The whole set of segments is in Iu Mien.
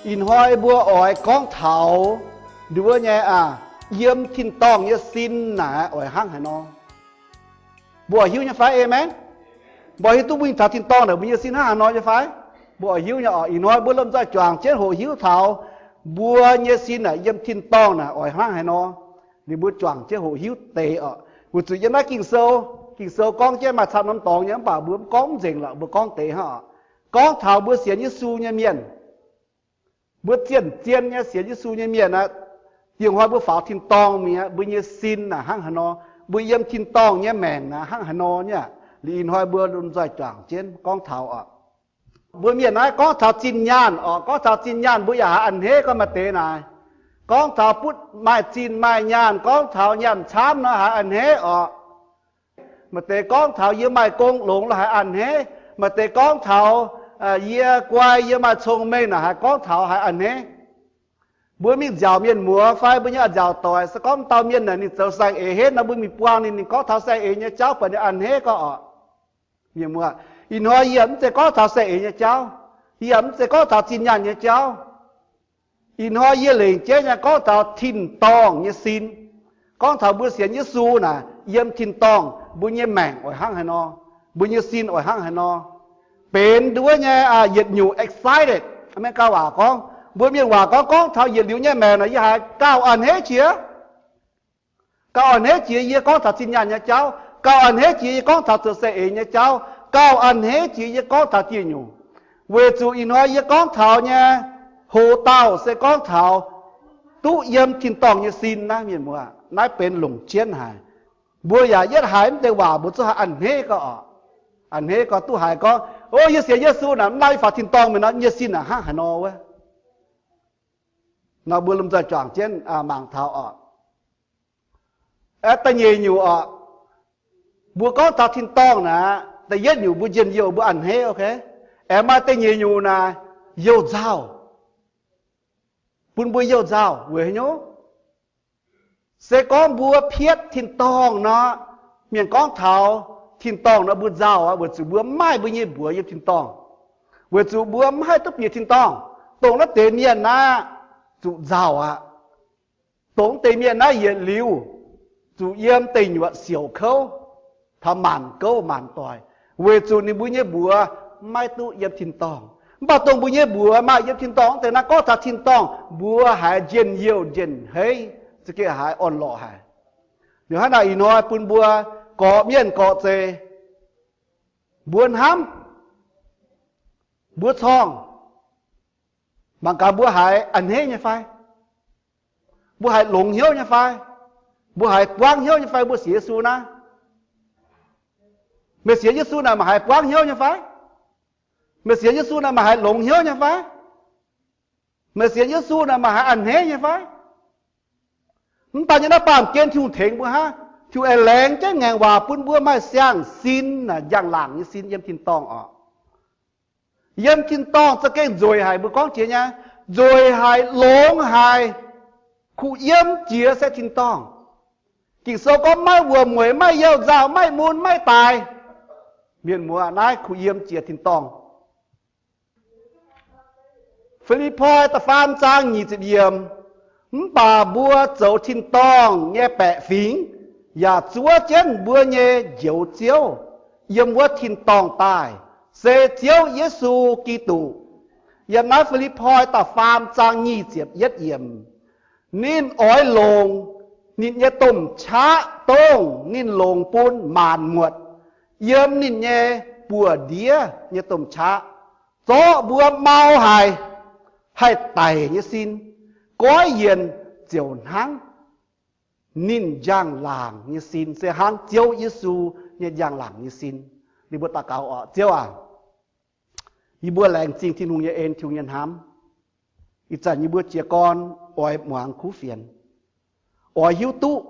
Ih hnoi mbuo oix gorngv taux nduov nyei aac, yiem tin-dorngh nyei sin naaic oix hnangv haaix nor. Mbuo oix hiuv nyei fai? Aamen. Mbuo hiuv duqv mbuo taux tin-dorngh naaic mbuo nyei sin hnangv haaix nor nyei fai? Mbuo oix hiuv nyei oc. Ih hnoi mbuo lomh nzoih juangc jienv hoqc hiuv taux mbuo nyei sin naaic yiem tin-dorngh naaic oix hnangv haaix nor. Liuz mbuo juangc jienv hoqc hiuv deix oc. Weic zuqc yiem naaiv Ging-Sou, Ging-Sou gorngv jienv maaih camv norm dorngx nyei, mv baac mbuo mv gorngv nzengc lorqc, mbuo gorngv deix hnangv oc. Gorngv taux mbuo sienx Yesu nyei mienh, mbuo zien-zien nyei sienx Yesu nyei mienh aqv, dieh hnoi mbuo faaux tin-dorngh mi'aqv, mbuo nyei sin naaic hnangv haaix nor, mbuo yiem tin-dorngh nyei maengc naaic hnangv haaix nor nyei aqv. Liuz ih hnoi mbuo lomh nzoih juangc jienv gorngv taux oc. Mbuo mienh naaiv gorngv taux zinh nyaanh oc, gorngv taux zinh nyaanh mbuo yaac haiz a'hneiv gorngv maaih deix naaic. Gorngv taux butv maaih zinh maaih nyaanh, gorngv taux nyaanh camv nor haiz a'hneiv oc. Maaih deix gorngv taux yie maaih gong longx lorqc haiz a'hneiv. Maaih deix gorngv taux yie guai, yie maaih cong-mengh naaic haiz gorngv taux haiz a'hneiv. Mbuo mingh nziaauc mienh muoz fai mbuo nyei a'nziaauc doic, se gorngv dauh mienh naaic ninh zoux saeng-eix henv nor, mbuo mingh buangh ninh, ninh gorngv taux saeng-eix nyei jauv buatc ninh a'hneiv gorngv oc. Mienh muoz, ih hnoi yie mv zeiz gorngv taux saeng-eix nyei jauv. Yie mv zeiz gorngv taux zinh nyaanh nyei jauv. Ih hnoi yie lengc jeiv nyei gorngv taux tin-dorngh nyei sin. Gorngv taux mbuo sienx Yesu naaic yiem tin-dorngh mbuo nyei maengc oix hnangv haaix nor, mbuo nyei sin oix hnangv haaix nor. Benx nduov nyei yietc nyungc excited, maiv gauh waac gorngv, mbuo mienh waac gorngv, gorngv taux yietc liuz nyei maengc naaic yie haiz gauh a'hneiv jiex. Gauh a'hneiv jiex yie gorngv taux zinh nyaanh nyei jauv. Gauh a'hneiv jiex yie gorngv taux zoux saeng-eix nyei jauv. Gauh a'hneiv jiex yie gorngv taux dieh nyungc. Weic zuqc ih hnoi yie gorngv taux nyei hoz dauh se gorngv taux duqv yiem tin-dorngh nyei sin naaiv, mienh muoz, naaiv benx longc jienv haic. Mbuo yaac yietv haiz mv deix waac mbuo zungv haiz a'hneiv gorngv oc. A'hneiv gorngv duqv haiz gorngv, o, yie sienx Yesu naaic mv naav yie faaux tin-dorngh mingh nor, yie nyei sin naaic hnangv haaix nor wuov. Nor mbuo lomh nzoih juangc jienv mangc taux oc. Aeqv, da'nyeic nyungc oc, mbuo gorngv taux tin-dorngh naaic, da'yietv nyungc mbuo njien-youh mbuo a'hneiv, ok. Aeqv, maaih da'nyeic nyungc naaic, youh nzauh. Bun mbuo youh nzauh weic haaix nyungc? Se gorngv mbuo pietv tin-dorngh nor, mienh gorngv taux tin-dorngh nor mbuo nzauh aqv, weic zuqc mbuo mv maaih mbuo nyei mbuox yiem tin-dorngh. Weic zuqc mbuo mv haih duqv bieqc tin-dorngh. Dongh naaiv deix mienh naaiv zuqc nzauh aqv. Dongh deix mienh naaiv yietc liuz zuqc yiem deic nyuoqc siouc kouv taux maanc gouv maanc doic, weic zuqc ninh mbuo nyei mbuox maiv duqv yiem tin-dorngh. Mv baac dongh mbuo nyei mbuox maaih yiem tin-dorngh deix naaiv, gorngv taux tin-dorngh mbuo haiz njien-youh njien-heiv, za'gengh haiz orn-lorqc haic. Liuz hnangv naaic ih hnoi bun mbuo gorqv-mienh gorqv-zei, mbuo hnamv, mbuo corngh, mangc gaax mbuo haiz a'hneiv nyei fai? Mbuo haiz longx hnyouv nyei fai? Mbuo haiz buangv hnyouv nyei fai mbuo sienx Yesu naaiv? Meih sienx Yesu naaic maaih haiz buangv hnyouv nyei fai? Meih sienx Yesu naaic maaih haiz longx hnyouv nyei fai? Meih sienx Yesu naaic maaih haiz a'hneiv nyei fai? Mv daan nyei naaiv baamh gen Tin-Hungh tengx mbuo hnangv, Tin-Hungh aengx laengz jienv ngaengc waac bun mbuo maaih siang-sin naaic, njang-laangc nyei sin yiem tin-dorngh oc. Yiem tin-dorngh za'gengh nzueic haic, mbuo gorngv jiex nyei, nzueic haic, longx haic, kuh yiem jiex se tin-dorngh. Ging-Sou gorngv maiv wuom-mueic, maiv youh nzauh, maiv mun, maiv daic. Mienh muoz, naaiv kuh yiem jiex tin-dorngh. Fi^lipv^poi da'faam zaang nyic ziepc yiemc, mv baac mbuo zoux tin-dorngh nyei baeqc fingx, yaac zuov jienv mbuo nyei Njoux Ziouv yiem wuov tin-dorngh daaih, se Ziouv Yesu Giduc. Yiem naaiv Fi^lipv^poi da'faam zaang nyic ziepc yietv yiemc, ninh oix longc ninh nyei domh qaqv dongh ninh longc bun maanc muotc yiem ninh nyei buoz-ndiev nyei domh qaqv, zorqv mbuo mau haic, haih daic nyei sin, goiv yienc ziouc hnangv ninh njang-laangc nyei sin, se hnangv Ziouv Yesu nyei njang-laangc nyei sin. Ninh mbuo daux gaux oc. Ziouv aac, yie mbuo laengz zingh Tin-Hungh nyei en, Tin-Hungh nyei hnamv. Ih zanc yie mbuo jiez gorn oix muangx kuv fienx, oix hiuv duqv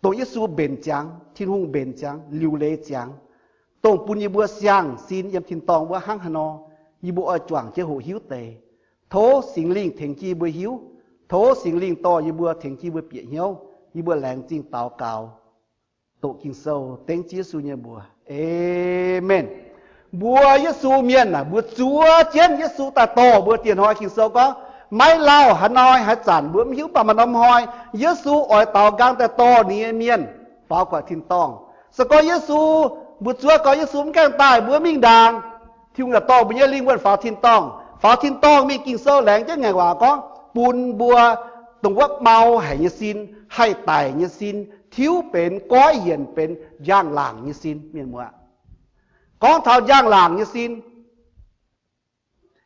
dongh Yesu mbenc ziangx, Tin-Hungh mbenc ziangx, liuc leiz ziangx, dongh bun yie mbuo siang-sin yiem tin-dorngh wuov hnangv haaix nor, yie mbuo oix juangc jienv hoqc hiuv deix. Tov Singx Lingh tengx jienv yie mbuo hiuv. Tov Singx Lingh dorh yie mbuo, tengx jienv yie mbuo bieqc hnyouv. Yie mbuo laengz zingh daux gaux, doqc Ging-Sou, dengv Ziouv Yesu nyei mbuox. Aamen. Mbuo Yesu mienh aah, mbuo zuov jienv Yesu daaih dorh mbuo dieh hnoi. Ging-Sou gorngv, maiv lauh haaix hnoi haaix zanc mbuo mv hiuv, mv baac maaih norm hnoi Yesu oix daaux nqaang daaih dorh ninh nyei mienh faaux gu'nguaaic tin-dorngh. Se gorngv Yesu, mbuo zuov gorngv Yesu mv gaengh daaih, mbuo mingh ndaangc, Tin-Hungh yaac dorh mbuo nyei lingh wuonh faaux tin-dorngh. Faaux tin-dorngh mingh, Ging-Sou laengz jienv ngaengc waac gorngv, bun mbuo dongh wuov mau haic nyei sin, haih daic nyei sin, tiuv benx goiv yienc benx njang-laangc nyei sin. Mienh muoz, gorngv taux njang-laangc nyei sin,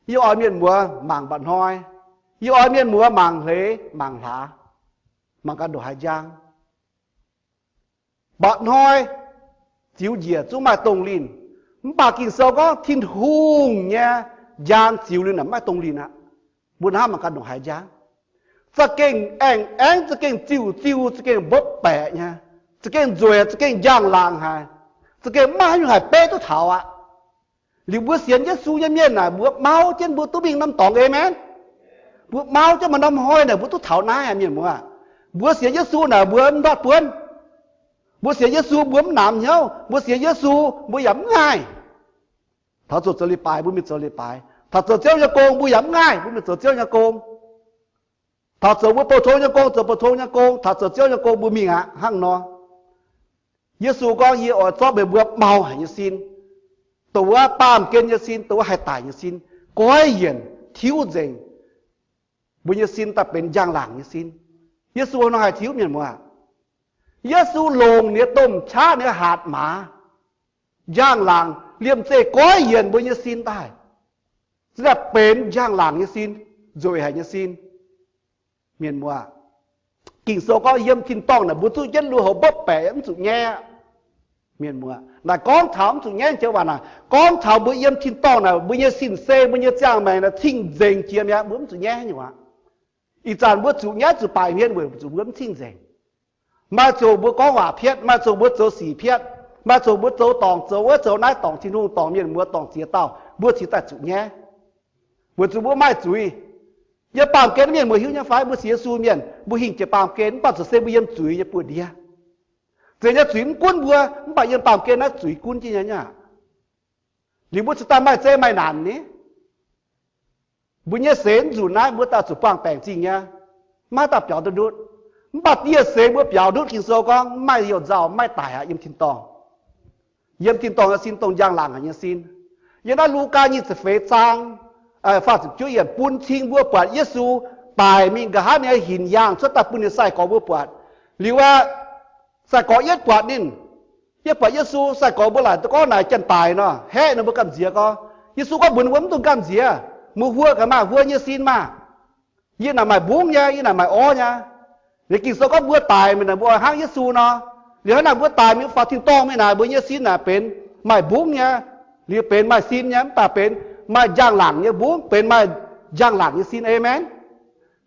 yie oix mienh muoz mangc mba'hnoi, yie oix mienh muoz mangc hleix mangc hlaax, mangc gaax ndongc haaix njang. Mba'hnoi ziux njiec zungv maaih dongh linh, mv baac Ging-Sou gorngv Tin-Hungh nyei njang ziux liuz naaic maiv dongh linh aqv. Mbuo hnamv mangc gaax ndongc haaix njang. Za'gengh aengx aengx, za'gengh ziuh ziuh, za'gengh mbopv baeqc nyei, za'gengh nzueic, za'gengh njang-laangc haic, za'gengh maiv maaih haaix nyungc haih beiv duqv taux aqv. Liuz mbuo sienx Yesu nyei mienh naaic, mbuo mauv jienv mbuo duqv mingh norm dorngx. Aamen. Mbuo mauv jienv maaih norm hnoi naaic mbuo duqv taux naaiv aqv, mienh muoz. Mbuo sienx Yesu naaic mbuo mv ndortv buonv. Mbuo sienx Yesu mbuo mv namx hnyouv. Mbuo sienx Yesu mbuo yaac mv ngaih. Taux zoux zoux leiz-baaix mbuo mingh zoux leiz-baaix. Taux zoux Ziouv nyei gong mbuo yaac mv ngaih, mbuo mingh zoux Ziouv nyei gong. Taux zoux mbuo pou-tong nyei gong zoux pou-tong nyei gong, taux zoux Ziouv nyei gong mbuo mingh aqv. Hnangv nor, Yesu gorngv, yie oix zorqv meih mbuo mau haic nyei sin, dongh wuov baamh gen nyei sin, dongh wuov haih daic nyei sin, goiv yienc tiuv nzengc. Mbuo nyei sin daaih benx njang-laangc nyei sin. Yesu nor haih tiuv, mienh muoz. Yesu longc ninh nyei domh qaqv, ninh nyei hatc maaz, njang-laangc liemh zeih goiv yienc mbuo nyei sin daaih, za'gengh benx njang-laangc nyei sin, nzueic haic nyei sin. Mienh muoz, Ging-Sou gorngv yiem tin-dorngh naaic mbuo zuqv jienv lui-houx mbopv baeqc, mv zuqc nyaiv. Mienh muoz, naaic gorngv taux mv zuqc nyaiv joux waac naaic, gorngv taux mbuo yiem tin-dorngh naaic mbuo nyei sin-sei, mbuo nyei ziangh maengc naaic cing-nzengc jiex mi'aqv, mbuo mv zuqc nyaiv nyei waac. Ih zanc mbuo zuqc nyaiv zuqc baaic hmien weic zuqc mbuo mv cing-nzengc. Maaih ziangh mbuo gorngv waac piatv, maaih ziangh mbuo zoux sic piatv, maaih ziangh mbuo zoux dorngc, zoux wuov zoux naaiv, dorngc Tin-Hungh, dorngc mienh muoz, dorngc ziex dauh, mbuo cingx daaih zuqc nyaiv, weic zuqc mbuo maaih zuiz. Yiem baamh gen mienh muoz hiuv nyei fai, mbuo sienx Yesu mienh mbuo hingh jiex baamh gen, mv baac zuqc se mbuo yiem zuiz nyei buoz-ndiev. Zeiz nyei zuiz mv gunv mbuo, mv baac yiem baamh gen naaiv zuiz gunv jienv nyei aqv. Liuz mbuo cingx daaih maaih zeiv maaih naanc ni. Mbuo nyei seix mv nzunc naaiv mbuo daaih zuqc buangh baengc zingh nyei, maiv daaih biaux ndutv. Mv baac dieh seix mbuo biaux ndutv, Ging-Sou gorngv maaih youh nzauh, maiv daic aqv, yiem tin-dorngh. Yiem tin-dorngh nyei sin dongh njang-laangc haic nyei sin. Yiem naaiv Lugaa nyic ziepc feix zaang, faah ziepc juov yiemc bun cing mbuo buatc Yesu daic mingh nqa'haav ninh nyei hinc yaangh cuotv daaih bun ninh sai-gorx mbuo buatc. Liuz aqv, sai-gorx yietv buatc ninh, yietv buatc Yesu, sai-gorx mbuo laaic duqv gorngv naaic janx-daic nor, haeqv ninh mbuo gamh nziex gorngv. Yesu gorngv mbuox ninh mbuo, mv dungx gamh nziex. Meih huo gaax maah, huo nyei sin maah. Yie naaic maaih mbungv nyei, yie naaic maaih orv nyei. Liuz Ging-Sou gorngv mbuo daic mingh naaic mbuo oix hnangv Yesu nor. Liuz hnangv naaic mbuo daic mingh faaux tin-dorngh mingh naaic, mbuo nyei sin naaic benx maaih mbungv nyei. Liuz benx maaih sin nyei, mv baac benx maaih njang-laangc nyei mbungv, benx maaih njang-laangc nyei sin. Aamen.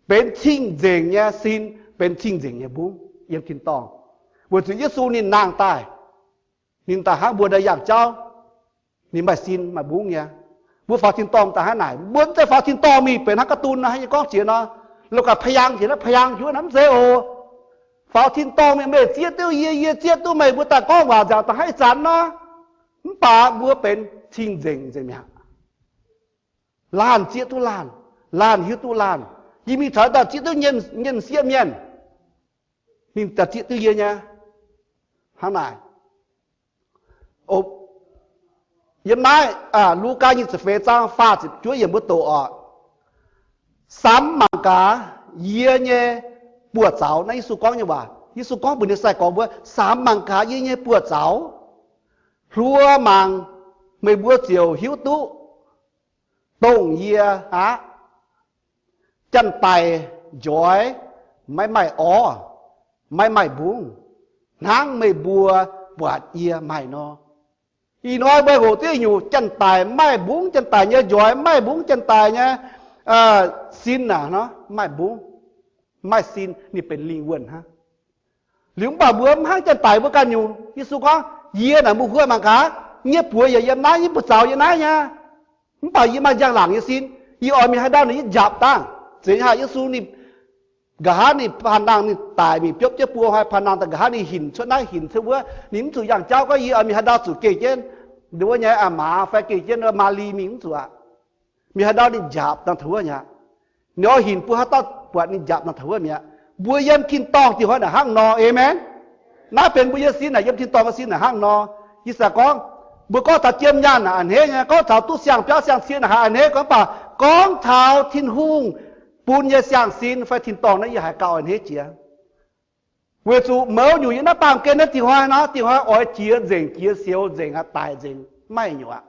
Benx cing-nzengc nyei sin, benx cing-nzengc nyei mbungv yiem tin-dorngh. Weic zuqc Yesu ninh nangh daaih, ninh daaih hnangv mbuo nor yangh jauv, ninh maaih sin maaih mbungv nyei. Mbuo faaux tin-dorngh daaih hnangv naaic, mbuo mv zeiz faaux tin-dorngh mingh benx hnangv ga'dun nor, hnangv yie gorngv jiex nor, la'gaax พยางค์ jiex naaiv พยางค์ hiuv naaic, mv zeiz oc. Faaux tin-dorngh mingh meih zieqv duqv yie, yie zieqv duqv meih, mbuo daaih gorngv waac nziaauc daaih hnangv ih zanc nor. Mv baac mbuo benx cing-nzengc nzengc mi'aqv. Laanh zieqv duqv laanh, laanh hiuv duqv laanh. Yie mingh taux daaih zieqv duqv nyei m'sieqv mienh, ninh daaih zieqv duqv yie nyei. Hnangv naaic, yiem naaiv, Lugaa nyic ziepc feix zaang faah ziepc juov yiemc mbuo doqc oc. Samx mangc gaax yie nyei buoz-zaux. Naaiv Yesu gorngv nyei waac. Yesu gorngv mbuox ninh sai-gorx mbuo, samx mangc gaax yie nyei buoz-zaux. Hluo mangc, meih mbuo ziouc hiuv duqv dongh yie aqv. Janx-daic njoix maiv maaih orv, maiv maaih mbungv, hnangv meih mbuo buatc yie maaih nor. Ih hnoi meih hoqc duqv nyungc janx-daic maaih mbungv, janx-daic nyei njoix maaih mbungv, janx-daic nyei sin aac, maaih mbungv, maaih sin, ninh benx lingh wuonh hnangv. Liuz mv baac mbuo mv hnangv janx-daic mbuo ganh nyungc. Yesu gorngv, yie naaic mbuo huo mangc gaax, nyei buoz yaac yiem naaiv, nyei buoz-zaux yiem naaiv nyei. Mv baac yie maaih njang-laangc nyei sin, yie oix mingh haaix ndau ninh yaac njaapc dangh. Zeiz nyei haic, Yesu ninh nqa'haav ninh panh nangh, ninh daic mingh biopv jienv buo hnoi panh nangh daaih, nqa'haav ninh hinc cuotv naaiv hinc cuotv wuov, ninh mv zuqc yangh jauv gorngv yie oix mingh haaix ndau zuqc geh jienv. Wuov nyei a'maaz fai gengh jienv Maali mingh mv zuqc aqv. Mingh haaix ndau ninh njaapc dangh taux wuov mi'aqv. Ninh oix hinc mbuo haaix dauh buatc ninh njaapc dangh taux wuov mi'aqv. Mbuo yiem tin-dorngh diuh hnoi naaic hnangv nor. Aamen. Naaiv benx mbuo nyei sin naaic, yiem tin-dorngh nyei sin naaic hnangv nor. Ih zanc gorngv, mbuo gorngv taux jiem nyaanh naaic a'hneiv nyei, gorngv taux duqv siang-biauv siang-sin naaic haiz a'hneiv, gorngv baac gorngv taux Tin-Hungh bun nyei siang-sin fai tin-dorngh naaiv yie haiz gauh a'hneiv jiex. Weic zuqc mouz nyungc yiem naaiv baamh gen naaiv diuh hnoi nor, diuh hnoi oix jiex nzengc, jiex sioux nzengc, daic nzengc, maiv nyungc aqv.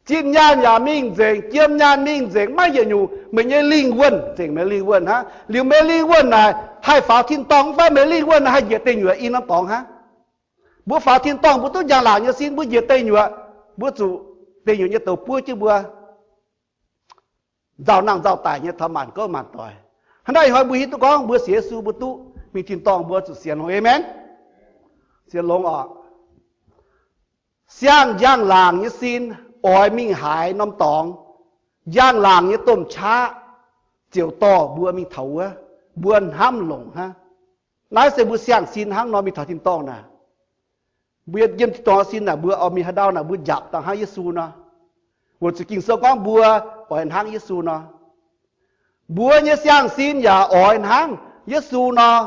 Zinh nyaanh yaac mingh nzengc, jiem nyaanh mingh nzengc, maiv yietc nyungc. Meih nyei lingh wuonh nzengc, meih lingh wuonh hnangv. Liuz meih lingh wuonh naaic haih faaux tin-dorngh mv fai meih lingh wuonh naaic haih njiec deic nyuoqc i norm dorngx hnangv. Mbuo faaux tin-dorngh mbuo duqv njang-laangc nyei sin, mbuo njiec deic nyuoqc, mbuo zuqc deic nyuoqc nyei douz buov jienv mbuo nzauh nangh nzauh daic nyei taux maanc gouv maanc doic. Hnangv naaiv ih hnoi mbuo hiuv duqv gorngv mbuo sienx Yesu mbuo duqv mingh tin-dorngh mbuo zuqc sienx longx. Aamen. Sienx longx oc. Siang njang-laangc nyei sin oix mingh haaix norm dorngx, njang-laangc nyei domh qaqv ziouc dorh mbuo mingh taux wuov, mbuo hnamv longc hnangv. Naaiv se mbuo siang-sin hnangv nor mingh taux tin-dorngh naaic. Mbuo yiem tin-dorngh sin naaic, mbuo oix mingh haaix ndau naaic mbuo njaapc dangh hnangv Yesu nor. Weic zuqc Ging-Sou gorngv mbuo oix hnangv Yesu nor. Mbuo nyei siang-sin yaac oix hnangv Yesu nor.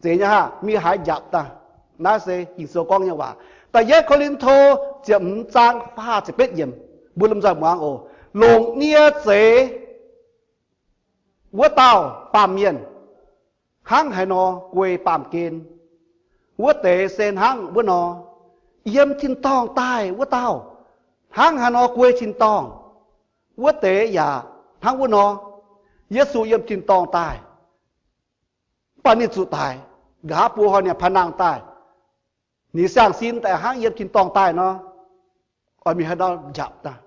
Zeiz nyei haah, mingh haaix njaapc dangh. Naaiv se Ging-Sou gorngv nyei waac. Da'yietv Ko^lin^to ziepc hmz zaang faah ziepc betv yiemc, mbuo lomh nzoih muangx oc. Longc nie zeix wuov dauh baamh mienh hnangv haaix nor guei baamh gen, wuov deix se hnangv wuov nor. Yiem tin-dorngh daaih wuov dauh hnangv haaix nor guei tin-dorngh, wuov deix yaac hnangv wuov nor. Yesu yiem tin-dorngh daaih, mv baac ninh zuqc daic, nqa'haav buo hnoi ninh paav nangh daaih. Ninh siang-sin daaih hnangv yiem tin-dorngh daaih nor. Oix mingh haaix ndau njaapc dangh.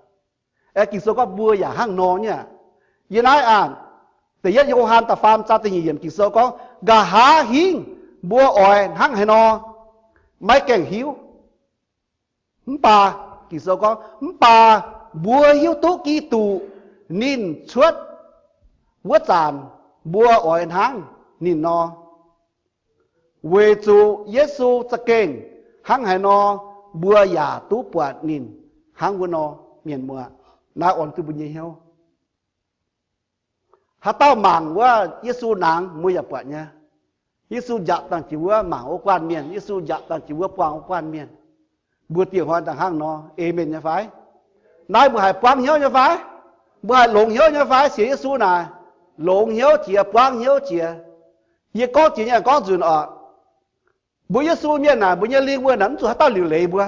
Aeqv, Ging-Sou gorngv mbuo yaac hnangv nor nyei aqv. Yiem naaiv aah, da'yietv Yo^han da'faam zaang da'nyeic yiemc Ging-Sou gorngv, nqa'haav hingv mbuo oix hnangv haaix nor, maiv gaengh hiuv. Mv baac, Ging-Sou gorngv, mv baac mbuo hiuv duqv Giduc ninh cuotv wuov zanc mbuo oix hnangv ninh nor. Weic zuqc Yesu za'gengh hnangv haaix nor, mbuo yaac duqv buatc ninh hnangv wuov nor. Mienh muoz, naaiv orn duqv mbuo nyei hnyouv. Haaix dauh mangc wuov Yesu nangx, mbuo yaac buatc nyei. Yesu njaapc dangh jiex wuov mangc wuov guanh mienh, Yesu njaapc dangh jiex wuov buangh wuov guanh mienh. Mbuo dieh hnoi daaih hnangv nor, aamen nyei fai? Naaiv mbuo haih buangv hnyouv nyei fai? Mbuo haih longx hnyouv nyei fai sienx Yesu naaic? Longx hnyouv jiex, buangv hnyouv jiex. Yie gorngv jiex nyei gorngv nzunc oc. Mbuo Yesu mienh naaic, mbuo nyei lingh wuonh naaic mv zuqc haaix dauh liuc leiz mbuo.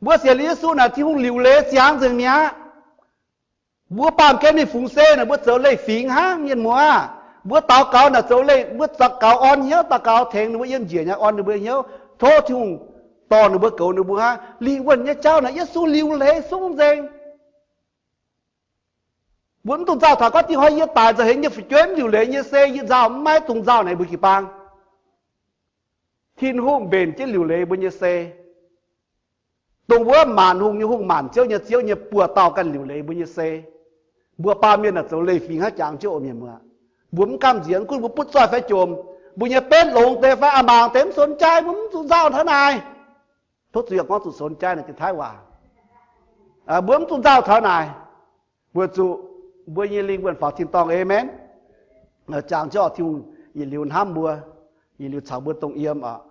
Mbuo sienx liuz Yesu naaic, Tin-Hungh liuc leiz ziangx nzengc mi'aqv. Mbuo baamh gen ninh fungx se naaic, mbuo zoux leiz-fingx hnangv, mienh muoz. Mbuo daux gaux naaic zoux leiz, mbuo daux gaux orn hnyouv, daux gaux tengx ninh mbuo yiem njiec nyei, orn ninh mbuo hnyouv, tov Tin-Hungh dorh ninh mbuo, goux ninh mbuo hnangv. Lingh wuonh nyei jauv naaic Yesu liuc leiz sung nzengc. Mbuo mv dungx nzauh taux gorngv, Tin-Hungh, yie daic nzauh heix nyei fu'jueiv mv liuc leiz nyei se yie nzauh mv maaih dungx nzauh naaic, mbuo jiu-baang. Tin-Hungh mbenc jienv liuc leiz mbuo nyei se, dongh wuov maanc hungh nyei Hungh, maanc ziouv nyei Ziouv nyei buoz-dauh ganh liuc leiz mbuo nyei se. Mbuo baamh mienh naaic zoux leiz-fingx hnangv jangx jienv oc, mienh muoz. Mbuo mv gamh nziex, gunv mbuo butv zoih fai jomc, mbuo nyei betv longx deix fai a'maangc deix mv สนใจ, mbuo mv zuqc nzauh taux naaic. Tov zuqc yaac gorngv zuqc สนใจ naaic jiex Taiv waac. Mbuo mv zuqc nzauh taux naaic, weic zuqc mbuo nyei lingh wuonh faaux tin-dorngh. Aamen. Jangx jienv oc, Tin-Hungh yietc liuz hnamv mbuo, yietc liuz caux mbuo dongh yiem oc.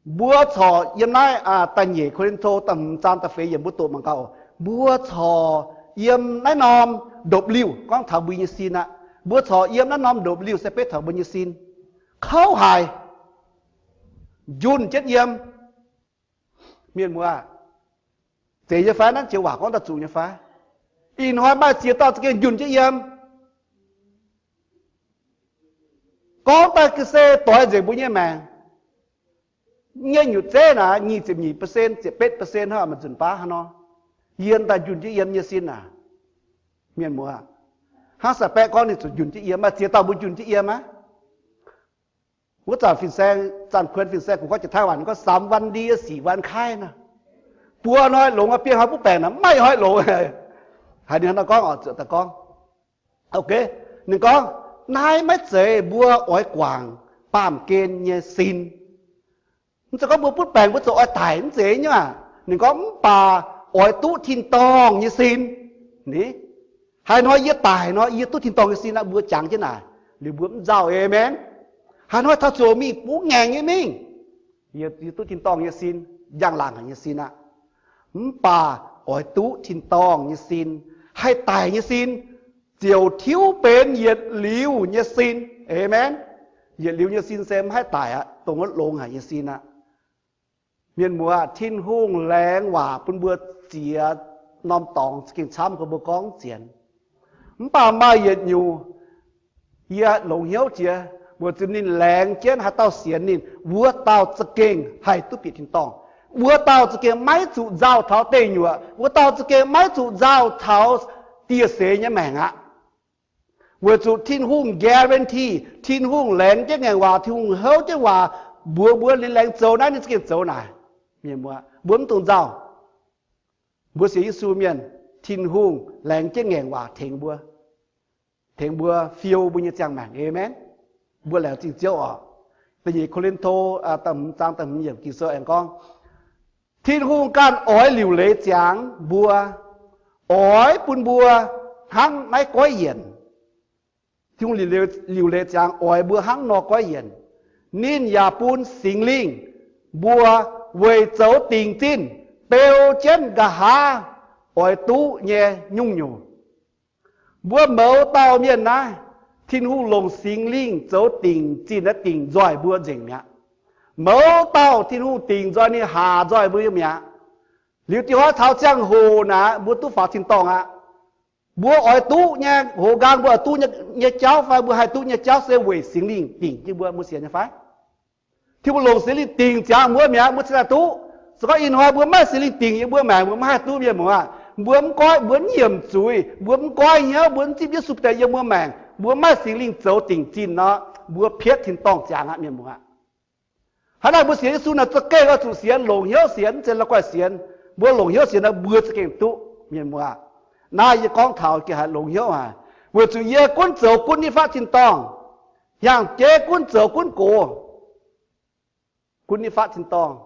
Mbuo corc yiem naaiv da'nyeic Ko^lin^to da'hmz zaang da'feix yiemc mbuo doqc mangc gaax oc. Mbuo corc yiem naaiv norm ndopv-liuh, gorngv taux mbuo nyei sin aqv. Mbuo corc yiem naaiv norm ndopv-liuh se betv taux mbuo nyei sin kouv haic, njunh jienv yiem. Mienh muoz, zeiz nyei fai? Naaiv joux waac gorngv daaih zuqc nyei fai? Ih hnoi maaih ziex dauh za'gengh njunh jienv yiem. Gorngv daaih ga'sie doix nzengc mbuo nyei maengc. Nyei nyutc zeiv naaic nyic ziepc nyeic percent, ziepc betv percent hnangv, maaih nzunc baav hnangv nor, yiem daaih njunh jienv yiem nyei sin aac. Mienh muoz, hnangv sai baeqv gorngv ninh zuqc njunh jienv yiem, maaih ziex dauh mbuo njunh jienv yiem aqv. Wuov zanc fin-saeng, zanc kuonx fin-saeng kungx gorngv jiex Taiv waac ninh gorngv สามวันดี สี่วันไข้ nor. Buo hnoi longx, biei hnoi butv baengc nor, maaih hnoi longx. Haiz ninh hnangv nor gorngv oc, zuqc daaih gorngv. Ok, ninh gorngv, naaiv maiv zeiz mbuo oix guangc baamh gen nyei sin. Mv zeiz gorngv mbuo butv baengc mbuo ziouc oix daic, mv zeiz nyei aqv. Ninh gorngv, mv baac oix duqv tin-dorngh nyei sin. Ni, haaix hnoi yie daic nor, yie duqv tin-dorngh nyei sin aqv. Mbuo jangx jienv naaic, liuz mbuo mv nzauh. Aamen. Haaix hnoi taux ziouc mingh bungx ngaengc nyei mingh, yie duqv tin-dorngh nyei sin, njang-laangc haic nyei sin aqv. Mv baac oix duqv tin-dorngh nyei sin, haih daic nyei sin, ziouc tiuv benx yietc liuz nyei sin. Aamen. Yietc liuz nyei sin se mv haih daic aqv, dongh wuov longx haic nyei sin aqv. Mienh muoz, Tin-Hungh laengz waac bun mbuo ziex norm dorngx za'gengh camv, gorngv mbuo gorngv zienx. Mv baac maaih yietc nyungc yie longx hnyouv jiex, weic zuqc ninh laengz jienv haaix dauh sienx ninh, wuov dauh za'gengh haih duqv bieqc tin-dorngh. Wuov dauh za'gengh maiv zuqc nzauh taux deic nyuoqc. Wuov dauh za'gengh maiv zuqc nzauh taux dieh seix nyei maengc aqv. Weic zuqc Tin-Hungh guarantee, Tin-Hungh laengz jienv ngaengc waac, Tin-Hungh houv jienv waac mbuox mbuo, ninh laengz zoux naaiv, ninh za'gengh zoux naaic. Mienh muoz, mbuo mv dungx nzauh. Mbuo sienx Yesu mienh, Tin-Hungh laengz jienv ngaengc waac tengx mbuo, tengx mbuo fiou mbuo nyei ziangh maengc. Aamen. Mbuo laengz zingh Ziouv oc. Da'nyeic Ko^lin^to, aa, da'hmz zaang da'hmz yiemc Ging-Sou aengx gorngv, Tin-Hungh ganh oix liuc leiz ziangx mbuo oix bun mbuo hnangv naaiv goiv yienc. Tin-Hungh liuc leiz ziangx oix mbuo hnangv nor goiv yienc. Ninh yaac bun Singx Lingh mbuo weic zoux dingc zinh beu jienv nqa'haav oix duqv nyei nyungc-nyungc. Mbuo mouz dauh mienh naaiv, Tin-Hungh longc Singx Lingh zoux dingc zinh naaiv dingc nzoih mbuo nzengc mi'aqv. Mouz dauh Tin-Hungh dingc nzoih ninh haaz nzoih mbuo nyei mi'aqv. Liuz diuh hnoi taux ziangh hoc naaic mbuo duqv faaux tin-dorngh aqv. Mbuo oix duqv nyei, hoz nqaang mbuo oix duqv nyei jauv fai mbuo haih duqv nyei jauv se weic Singx Lingh dingc jienv mbuo, mbuo sienx nyei fai? Tin-Hungh longc Singx Lingh dingc ziangx mbuo mi'aqv, mbuo cingx daaih duqv. Se gorngv ih hnoi mbuo maiv maaih Singx Lingh dingc yiem mbuo maengc, mbuo maiv haih duqv, mienh muoz. Mbuo mv goiv, mbuo mv nyiemc zuiz, mbuo mv goiv hnyouv, mbuo mv zipv Yesu bieqc daaih yiem mbuo maengc, mbuo maiv maaih Singx Lingh zoux dingc zinh nor, mbuo pietv tin-dorngh ziangx aqv, mienh muoz. Hnangv naaic mbuo sienx Yesu naaic za'gengh oix zuqc sienx, longc hnyouv sienx, mv zeiz la'guaih sienx. Mbuo longc hnyouv sienx naaic mbuo za'gengh duqv, mienh muoz. Naaiv yie gorngv taux gengh haiz longx hnyouv haic, weic zuqc yie gunv zoux gunv nitv fatv tin-dorngh, hnyangx-jeiv gunv zoux gunv gox, gunv nitv fatv tin-dorngh.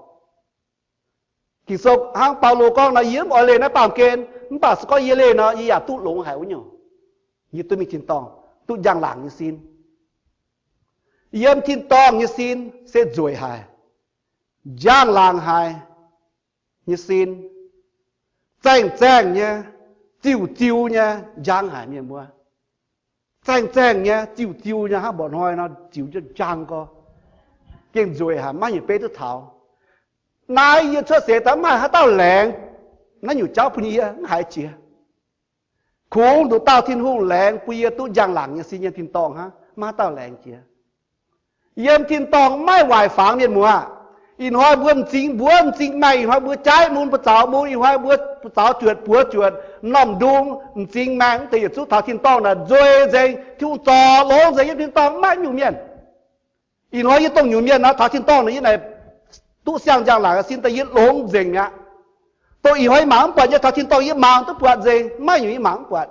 Ging-Sou hnangv Baulo gorngv nor, yie mv oix leih naaiv baamh gen, mv baac se gorngv yie leih nor, yie yaac duqv longx haic wuov nyungc. Yie duqv mingh tin-dorngh, duqv njang-laangc nyei sin. Yiem tin-dorngh nyei sin se nzueic haic, njang-laangc haic nyei sin, zaengh-zaengh nyei, ziuh-ziuh nyei, njang haic, mienh muoz. Zaengh-zaengh nyei, ziuh-ziuh nyei, hnangv mba'hnoi nor ziux jienv njang gorx, gengh nzueic haic, maiv nyungc beiv duqv taux. Naaiv yie cuotv seix daaih mv maaih haaix dauh laengz naaiv nyungc jauv bun yie, mv haiz jiex. Kungx nduqc dauh Tin-Hungh laengz bun yie duqv njang-laangc nyei sin nyei tin-dorngh hnangv, maiv haaix dauh laengz jiex. Yiem tin-dorngh maiv waaic fangx, mienh muoz. Ih hnoi mbuo m'zing mbuov m'zing maengh, ih hnoi mbuo jaaiv mun buoz zaux mun, ih hnoi mbuo buoz zaux juotc buoz juotc, m'normh ndung m'zing maengh, mv deix yietc zungv taux tin-dorngh naaic nzueic nzengc. Tin-Hungh zorc longx nzengc, yiem tin-dorngh maiv nyungc mienh. Ih hnoi yie dongh nyungc mienh nor, taux tin-dorngh naaic yie naaic duqv siang njang-laangc sin daaih yie longx nzengc mi'aqv. Dongh ih hnoi yie mangc mv buatc nyei, taux tin-dorngh yie mangc duqv buatc nzengc, maiv nyungc yie mangc mv buatc.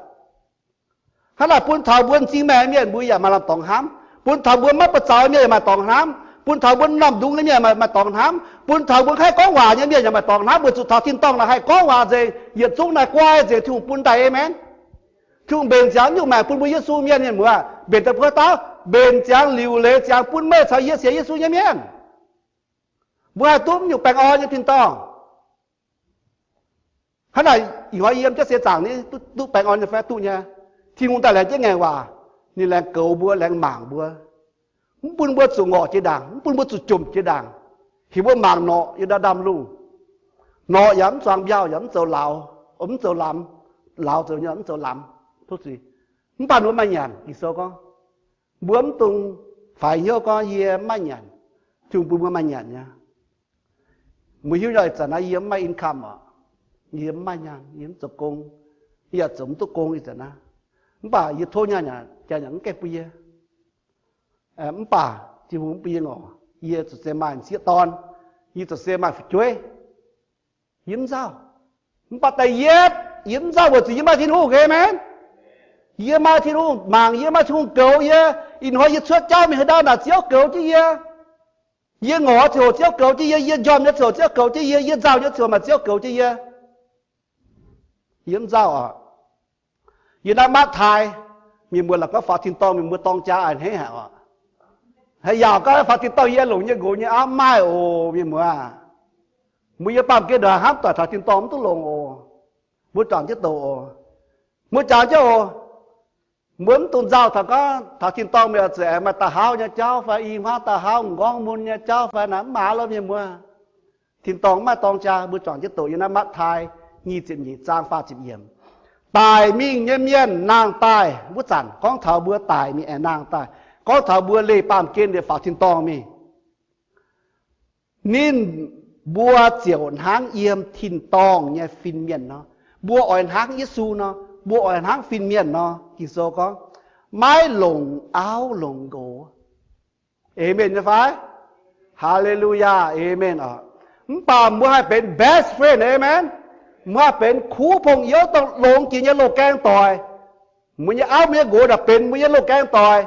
Hnangv naaic bun taux mbuo m'zing maengh mienh mbuo yaac maaih lamh dorngx hnamv. Bun taux mbuo maiv buoz zaux mienh yaac maaih dorngx hnamv. Bun taux mbuo m'normh ndung nyei mienh maaih dorngx hnamv. Bun taux mbuo haih gorngv waac nyei mienh yaac maaih dorngx hnamv, weic zuqc taux tin-dorngh naaic haih gorngv waac nzengc, yietc zungv naaic guai nzengc, Tin-Hungh bun daaih. Aamen. Tin-Hungh mbenc ziangx nyungc maengc bun mbuo Yesu mienh, mienh muoz, mbenc daaih mbuo haaix dauh? Mbenc ziangx liuc leiz ziangx bun meih caux yie sienx Yesu nyei mienh. Mbuo haih duqv nyungc baengh orn nyei tin-dorngh. Hnangv naaic ih hnoi yiem jienv seix zaangc ni, duqv baengh orn nyei fai? Duqv nyei. Tin-Hungh daaih laengz jienv ngaengc waac, ninh laengz goux mbuo, laengz mangc mbuo, mv bun mbuo zuqc ngorc jiex ndaangc, mv bun mbuo zuqc jomc jiex ndaangc, heuc mbuo mangc norqc yiem ndau ndaamv-lungh. Norqc yaac mv zuangx mbiauh, yaac mv zoux lauz, mv zoux lamz, lauz zoux nyei, mv zoux lamz. Mv baac mbuo maaih nyanc. Ging-Sou gorngv, mbuo mv dungx faix hnyouv gorngv yie mv maaih nyanc. Tin-Hungh bun mbuo maaih nyanc nyei. Mbuo hiuv nyei ih zanc naaiv yie mv maaih income oc. Yie mv maaih nyanc, yie mv zoux gong, yie yaac zoux mv duqv gong ih zanc naaiv. Mv baac yie tov nyanc, nyanc mv gaengh bun yie. Mv baac Tin-Hungh mv bun yie ngorc. Yie zuqc se maaih m'sieqv dorn, yie zuqc se maaih fu'jueiv. Yie mv nzauh. Mv baac da'yietv, yie mv nzauh weic zuqc yie maaih Tin-Hungh. Aamen. Yie maaih Tin-Hungh mangc yie, maaih Tin-Hungh goux yie. Ih hnoi yie cuotv jauv mingh haaix ndau naaic Ziouv goux jienv yie. Yie ngorc nyei ziangh hoc Ziouv goux jienv yie, yie njormh nyei ziangh hoc Ziouv goux jienv yie, yie nzauh nyei ziangh hoc maaih Ziouv goux jienv yie. Yie mv nzauh oc. Yie naaiv Matv^taai, mienh muoz, la'gorngv faaux tin-dorngh mienh muoz dorng jaa a'hneiv haic oc. Haaix yaac gorngv faaux tin-dorngh yie longc nyei nqox nyei auv, mv maaih oc, mienh muoz. Mbuo yiem baamh gen ndongc haaix hnamv doic taux tin-dorngh mv duqv longx oc. Mbuo juangc jienv doqc oc. Mbuo juangc jienv oc. Mbuo mv dungx nzauh taux gorngv taux tin-dorngh mienh oix zuqc aengx maaih da'hauv nyei jauv fai i hmuangv da'hauv m'nqorngv mun nyei jauv fai naaic mv maaih lo, mienh muoz. Tin-dorngh mv maaih dorng jaa. Mbuo juangc jienv doqc yiem naaiv Matv^taai nyic ziepc nyeic zaang faah ziepc yiemc. Daic mingh nyei mienh nangh daaih wuov zanc, gorngv taux mbuo daic mingh aengx nangh daaih, gorngv taux mbuo leih baamh gen liuz faaux tin-dorngh mingh, ninh mbuo ziouc hnangv yiem tin-dorngh nyei fin-mienh nor. Mbuo oix hnangv Yesu nor, mbuo oix hnangv fin-mienh nor. Ging-Sou gorngv, maiv longc auv longc nqox. Aamen nyei fai? Haa^le^lu^yaa, aamen oc. Mv baac mbuo haih benx best friend, aamen. Mbuo haih benx kuv pong youv, dongh longx jiex nyei loz-gaeng doic. Mbuo nyei auv, mbuo nyei nqox naaic benx mbuo nyei loz-gaeng doic.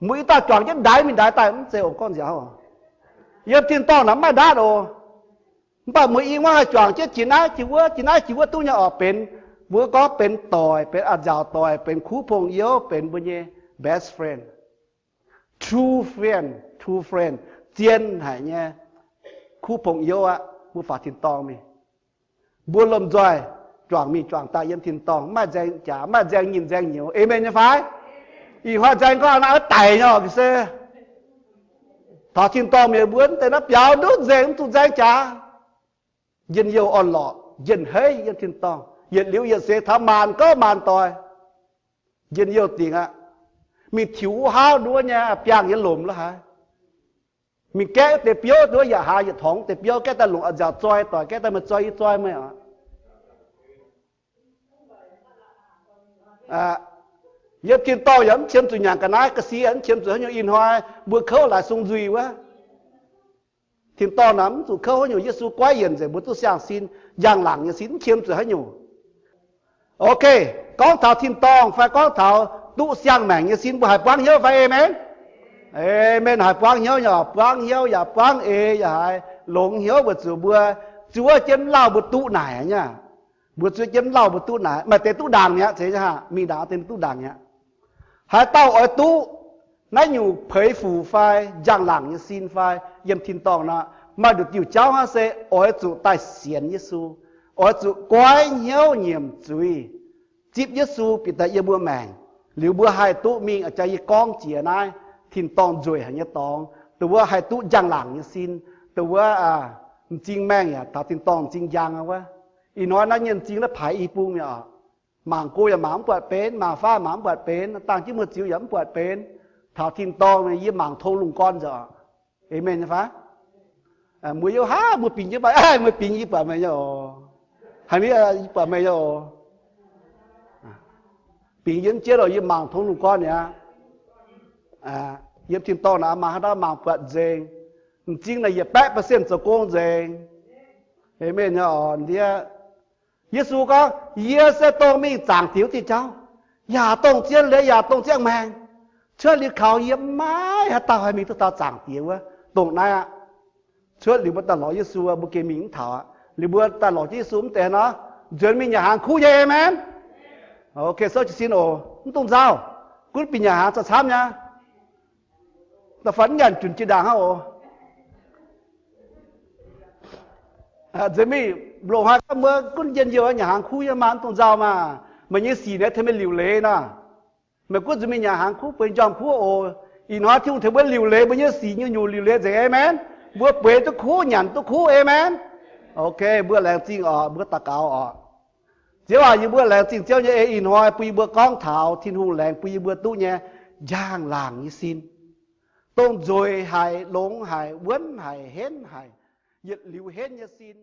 Mbuo i dauh juangc jienv ndaix mingh ndaix daaih mv zeiz ong gorngv nziaaux. Yiem tin-dorngh naaic mv maaih ndaatv oc. Mv baac mbuo i muangv haih juangc jienv jiex naaiv jiex wuov, jiex naaiv jiex wuov duqv nyei oc, benx, mbuo gorngv benx doic, benx a'nziaauc doic, benx kuv pong youv, benx mbuo nyei best friend, true friend, true friend, zien haic nyei kuv pong youv aqv. Mbuo faaux tin-dorngh mingh, mbuo lomh nzoih juangc mingh juangc daaih yiem tin-dorngh, maaih nzaeng jaax, maaih nzaeng nyinh nzaeng nyouz. Aamen nyei fai? Ih hnoi nzaeng gorngv naaiv oix daic nyei oc, se taux tin-dorngh mienh mbuo mv deix naaiv biaux ndutv nzengc, mv zuqc nzaeng jaax. Njien-youh orn-lorqc, njien-heiv yiem tin-dorngh, yietc liuz yietc seix taux maanc gouv maanc doic. Njien-youh dingc aqv. Mingh tiux wuov hauv nduov nyei biangh nyei lomc lo haaix. Mingh gaeqv wuov deix biouv, nduov yaac hlaax yietc torngx wuov deix biouv, gaeqv daaih longc a'nziaauc zoi doic, gaeqv daaih meih zoi yie zoi meih oc. Yiem tin-dorngh yaac mv qiemx zuqc nyanc ga'naaiv ga'sie, mv qiemx zuqc haaix nyungc. Ih hnoi mbuo kouv laaix sung nzuih wuov. Tin-dorngh naaic mv zuqc kouv haaix nyungc. Yesu goiv yienc nzengc, mbuo duqv siang-sin, njang-laangc nyei sin, mv qiemx zuqc haaix nyungc. Ok, gorngv taux tin-dorngh fai gorngv taux duqv siang-maengc nyei sin, mbuo haih buangv hnyouv fai? Aamen. Aamen. Haih buangv hnyouv nyei oc. Buangv hnyouv yaac buangv eix yaac haiz longx hnyouv weic zuqc mbuo zuov jienv mv lauh mbuo duqv naaic nyei. Mbuo zuov jienv mv lauh mbuo duqv naaic. Maaih deix duqv ndaangc mi'aqv, zeiz nyei aqv. Mingh ndaangc deix duqv ndaangc mi'aqv. Haaix dauh oix duqv naaiv nyungc peix fuc fai njang-laangc nyei sin fai yiem tin-dorngh nor, maaih nduqc diuh jauv hnangv se oix zuqc daaih sienx Yesu, oix zuqc goiv hnyouv nyiemc zuiz, zipv Yesu bieqc daaih yiem mbuo maengc, liuz mbuo haih duqv mingh, jang yie gorngv jiex naaiv tin-dorngh nzueic haic nyei dorngx, dongh wuov haih duqv njang-laangc nyei sin, dongh wuov m'zing maengh yaac taux tin-dorngh m'zing njang wuov. Ih hnoi naaiv nyei m'zing naaiv paaix i bung mi'aqv oc. Mangc go yaac mangc mv buatc benx, mangc faav mangc mv buatc benx, dangh jienv muoz-ziux yaac mv buatc benx. Taux tin-dorngh yie mangc tong lungh gorn nzengc. Aamen nyei fai? Mbuo yiem haav, mbuo bingx jienv, mbuo bingx yie buatc meih nyei oc. Haiz ni, yie buatc meih nyei oc. Bingx yie mv jienv oc, yie mangc tong lungh gorn mi'aqv. Yiem tin-dorngh naaic mangc haaix dauh mangc buatc nzengc. M'zing naaic yietc baeqv percent zoux gong nzengc. Aamen nyei oc ndiev. Yesu gorngv, yie se dongh mingh zaangc Diex wuov diuh jauv, yaac dongh zien leiz, yaac dongh ziangh maengc. Cuotv liuz kaux yie maiv haaix dauh haih mingh duqv taux zaangc Diex wuov. Dongh naaiv aqv. Cuotv liuz mbuo daaih lorz Yesu, mbuo gengh mingh mv taux aqv. Liuz mbuo daaih lorz jienv Yesu mv deix nor, nzuonx mingh nyanc hnaangx kuv nyei, aamen. Ok, souv jiez sin oc. Mv dungx nzauh. Gunv bieqc nyanc hnaangx za'camv nyei. Da'faanh mv nyanc junc jiex ndaangc hnangv oc. Nzunc mingh loz-hnoi gorngv mbuo gunv njien-youh nyanc hnaangx kuv nyei maah, mv dungx nzauh maah. Meih nyei sic naaiv tengx meih liuc leiz nor. Meih gunv nzunc mingh nyanc hnaangx kuv, bueix njormh kuv oc. Ih hnoi Tin-Hungh tengx mbuo liuc leiz mbuo nyei sic nyungc-nyungc, liuc leiz nzengc, aamen. Mbuo bueix duqv kuv, nyanc duqv kuv, aamen. Ok, mbuo laengz zingh oc, mbuo daux gaux oc. Ziouv aac, yie mbuo laengz zingh Ziouv nyei ei ih hnoi bun yie mbuo gorngv taux Tin-Hungh laengz bun yie mbuo duqv nyei njang-laangc nyei sin, dongh nzueic haic, longx haic, wuonv haic, henv haic, yietc liuz henv nyei sin.